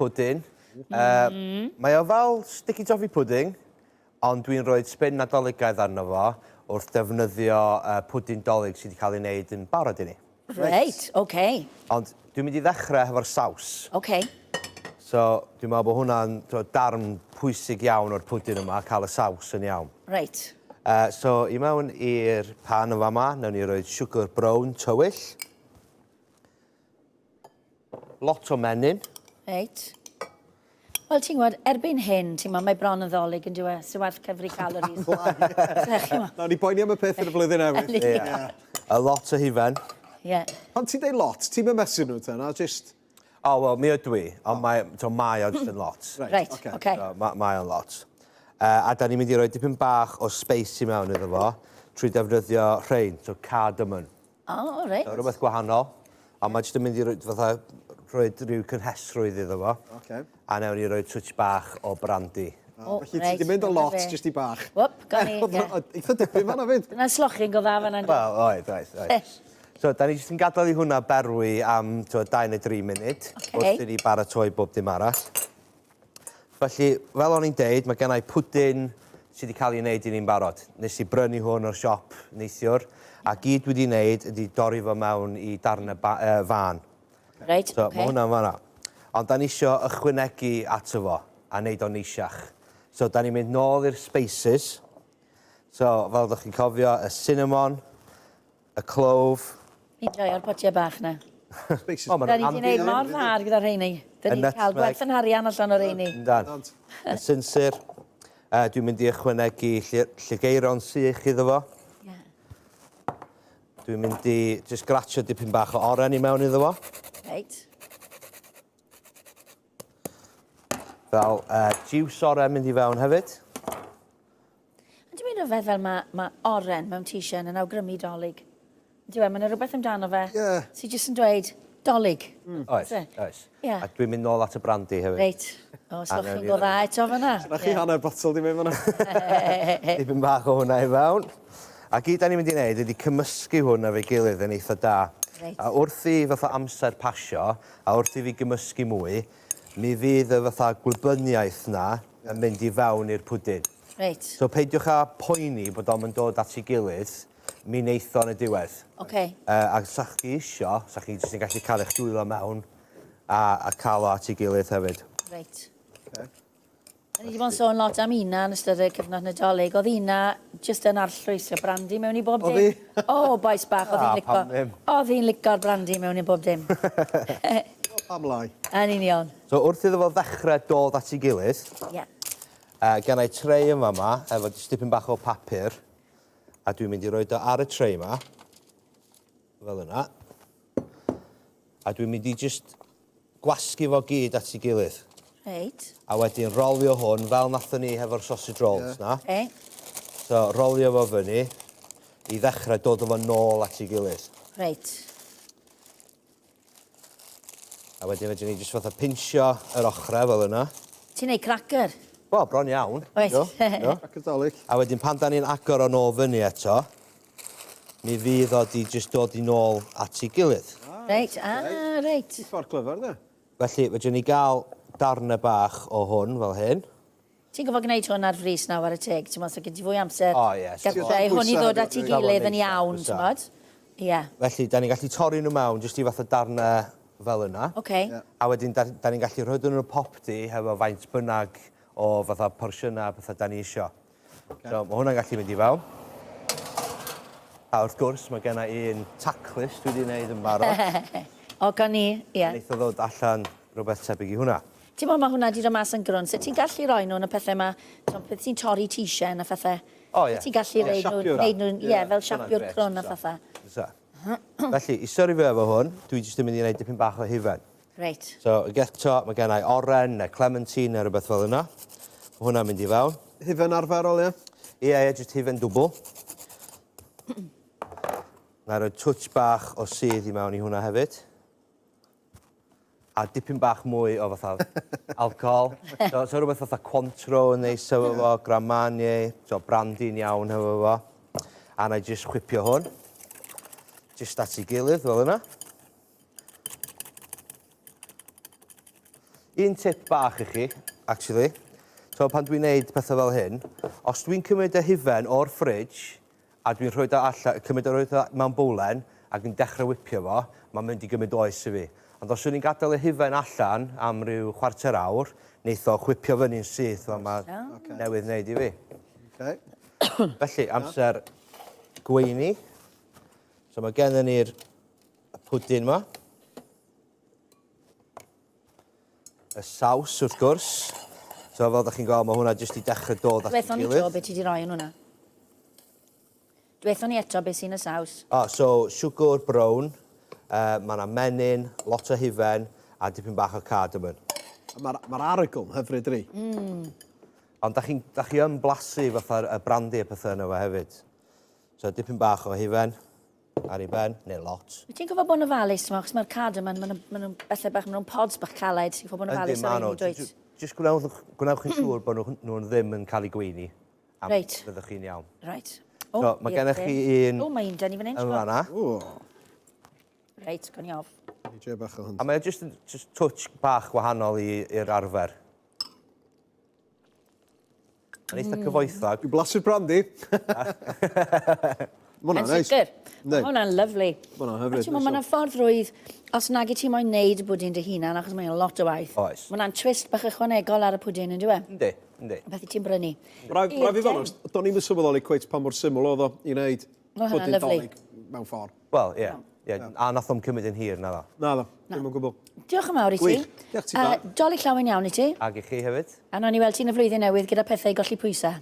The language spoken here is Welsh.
pwdin. Mm. Mae o fel sticky toffee pudding, ond dwi'n rhoi spin Nadoligaidd arno fo wrth defnyddio uh, pwdin dolig sydd wedi cael ei wneud yn barod i ni. Reit, oce. Okay. Ond dwi'n mynd i ddechrau hefo'r saws. Oce. Okay. So, dwi'n meddwl bod hwnna'n darn pwysig iawn o'r pwdin yma, cael y saws yn iawn. Reit. So, i mewn i'r pan yn fama, nawn ni roi siwgr brown tywyll. Lot o menyn. Reit. Wel, ti'n gwybod, erbyn hyn, ti'n gwybod, mae bron yn ddolig yn diwe, sy'n werth cyfri calories. Na, ni boeni am y peth yn y flwyddyn newydd. Ie. A lot o hufen. Ie. Pan ti'n deud lot, ti'n mynd mesur nhw te, na just... O, wel, mi ydw i, ond mae, to, mae o'n just yn lot. Reit, oce. Okay. So, ma, mae o'n lot. A da ni'n mynd i roi dipyn bach o space i mewn iddo fo, trwy defnyddio rhein, so cardamom. O, oh, reit. So, rhywbeth gwahanol, ond mae jyst yn mynd i roi, fatha, rhoi rhyw cynhesrwydd iddo fo. Okay. A newn ni roi twtsh bach o brandy. O, felly ti 'di mynd o lot jyst i bach. Wp, gawn ni. Eitha dipyn fan'na 'fyd. Dyna slochyn go dda fan'na. Wel, oedd, oedd, oedd. So, da ni jyst yn gadael i hwnna berwi am t'wod, 2 neu 3 munud. Okay. Wrth i ni baratoi bob dim arall. Felly, fel o'n i'n deud, mae gennau pwdin sydd wedi cael ei wneud i ni'n barod. Nes i brynu hwn o'r siop neithiwr, a gyd dwi wedi wneud ydy dorri fo mewn i darnau ba uh, fan. Reit, So, okay. mae hwnna'n fanna. Ond da ni isio ychwanegu ato fo a wneud o'n neisiach. So, da ni'n mynd nôl i'r spices. So, fel ydych chi'n cofio, y cinnamon, y clove. Fi'n joio'r potiau bach na. Spices. O, ma' Da ni nhw'n wedi gwneud mor dda gyda rheini. Da ni wedi cael gwerth yn harian allan o'r rheini. Yndan. Y sinsir. Uh, dwi'n mynd i ychwanegu lligeiron sych iddo fo. Yeah. Dwi'n mynd i just gratio dipyn bach o oren i mewn iddo fo. Reit. Fel uh, jiws oren mynd i fewn hefyd. Ond dwi'n mynd rhyfedd fel mae, mae oren mewn t-shirt yn awgrymu dolyg. Dwi'n meddwl, mae'n rhywbeth amdano fe yeah. sy'n jyst yn dweud dolyg. Mm. Oes, oes. Yeah. A dwi'n mynd nôl at y brandy hefyd. Reit. O, so chi'n go dda eto fyna. Na chi hanner botol di mynd fyna. Dipyn bach o hwnna i fewn. A gyd da ni'n mynd i wneud ydy cymysgu hwn efo'i gilydd yn eitha da. Reit. A wrth i fatha amser pasio, a wrth i fi gymysgu mwy, mi fydd y fatha gwlybyniaeth 'na yn mynd i fewn i'r pwdin. Reit. So peidiwch â poeni bod o'm yn dod at ei gilydd, mi neith o yn y diwedd. Oce. A 'sa chdi isio, 'sa chi jyst yn gallu cael eich dwylo mewn a, a cael o at ei gilydd hefyd. Reit. Oce. Ni wedi bod yn sôn lot am Ina yn ystod y cyfnod Nadolig. Oedd Ina jyst yn arllwys o brandi mewn i bob dim. Oedd hi? O, bois bach, oedd hi'n lico. Pam ddim? Oedd hi'n lico'r brandi mewn i bob dim. Pam lai? Yn union. So wrth iddo fo ddechrau dod at ei gilydd, yeah. gen i tray yn fama, efo jyst dipyn bach o papur, a dwi'n mynd i roed o ar y tray yma, fel yna. A dwi'n mynd i jyst gwasgu fo gyd at ei gilydd. Reit. A wedyn rolio hwn fel nathon ni hefo'r sausage rolls yeah. na. Okay. So rolio fo fyny i ddechrau dod o fo nôl at ei gilydd. Reit. A wedyn fedrwn ni jyst fatha pinsio yr ochrau fel yna. Ti'n neud cracker? Wel, bron iawn. Oes. Do, do. Cracker Dolig. A wedyn pan da ni'n agor o nôl fyny eto, mi fydd o 'di jyst dod i nôl at ei gilydd. Reit, ah, reit. Ffordd clyfar, de. Felly, fedrwn ni gael darnau bach o hwn fel hyn. Ti'n gorfod gwneud hwn ar frys nawr, whare teg, ti'n so gen ti fwy amser. O, ie. Gartre i hwn i ddod at ei gilydd yn iawn, ti'n bod? Ie. Felly, da ni'n gallu torri nhw mewn jyst i fatha darnau fel yna. Oce. A wedyn, da, da ni'n gallu rhoi nhw yn y popty hefo faint bynnag o fatha porsiynau a pethau da ni isio. So mae hwnna'n gallu mynd i fewn. A wrth gwrs, mae genna i un taclus dwi wedi wneud yn barod. O, gawn ni, ie. Wneith o ddod allan rhywbeth tebyg i hwnna. Ti'n bod, mae hwnna wedi dod mas yn grwn. Sut ti'n gallu rhoi nhw yn y pethau yma, ti'n beth ti'n torri t-shirt a phethau? O, ie. Sut ti'n gallu rhoi nhw, wneud nhw, ie, fel siapiwr crwn a phethau. Fysa. Felly, i syrifio efo hwn, dwi jyst yn mynd i wneud dipyn bach o hufen. Reit. So, ag eto, mae gen i oren neu clementine neu rhywbeth fel yna. Mae hwnna'n mynd i fewn. Hufen arferol, ie? Ie, ie, jyst hufen dwbl. Na i roi twtsh bach o sudd i mewn i hwnna hefyd. A dipyn bach mwy o fatha alcohol. So, so rhywbeth fatha Cointreau yn neis efo fo, Grand Marnier, so brandy'n iawn hefo fo. A na i jyst chwipio hwn. Jyst at ei gilydd fel yna. Un tip bach i chi, actually. So pan dwi'n neud pethau fel hyn, os dwi'n cymryd y hufen o'r fridge a dwi'n rhoi o allan, cymryd o rhoi o mewn bowlen ac yn dechrau whipio fo, mae'n mynd i gymryd oes i fi. Ond os yw'n gadael y hufen allan am ryw chwarter awr, neith o chwipio fyny'n syth fel mae okay. newydd wneud i fi. Okay. Felly, amser gweini. So mae gennym ni'r pwdin yma. Y saws, wrth gwrs. So fel da chi'n gweld, mae hwnna jyst i dechrau dod at ei gilydd. Dwethon ni eto beth ti wedi rhoi yn hwnna. Dwethon ni eto beth sy'n y saws. O, so siwgr brown, uh, mae yna menyn, lot o hufen, a dipyn bach o cardamom. Mae'r ma arogl yn hyfryd, ri. Mm. Ond da chi'n da chi yn blasu fatha'r y brandy a pethau yna fo hefyd. So dipyn bach o hufen ar ei ben, neu lot. Wyt ti'n gwybod bod yn ofalus, ti'n achos mae'r cardamom, maen nhw'n ma nhw bethau bach, maen nhw'n pods bach caled, ti'n gwybod bod yn ofalus ar ein dwyt? Jyst gwnewch, gwnewch yn siŵr bod nhw, ddim yn cael eu gweini. A Reit. Fyddwch chi'n iawn. Right. O, so, mae gennych chi un... O, mae un dyn ni fan hyn. Yn fanna. Reit, gawn ni off. Ni bach o hwn. A mae o jyst, just touch bach wahanol i'r arfer. Mae'n eitha cyfoethog. Dwi'n blasu'r brandy. Mae hwnna'n neis. Yn sicr. Mae hwnna'n lyfli. Mae hwnna'n hyfryd. Ti'n Mae'n ffordd rwydd, os nag i ti moyn neud y bwdin dy hunan, achos mae'n lot o waith. Oes. Mae hwnna'n twist bach ychwanegol ar y pwdin, yn dyw e? Yndi, yndi. Beth i ti'n brynu. Rhaid fi fod onest, do'n i'm yn sylweddoli cweit pa mor syml oedd o i wneud pwdin Dolig mewn ffordd. Wel, ie. Ie, a nath o'm cymryd yn hir, naddo. Naddo, ddim o gwbl. Diolch yn fawr i ti. Gwych. Diolch ti, Dolig llawen iawn i ti. Ag i chi hefyd. A nawn ni weld ti yn y flwyddyn newydd gyda pethau i golli pwysau.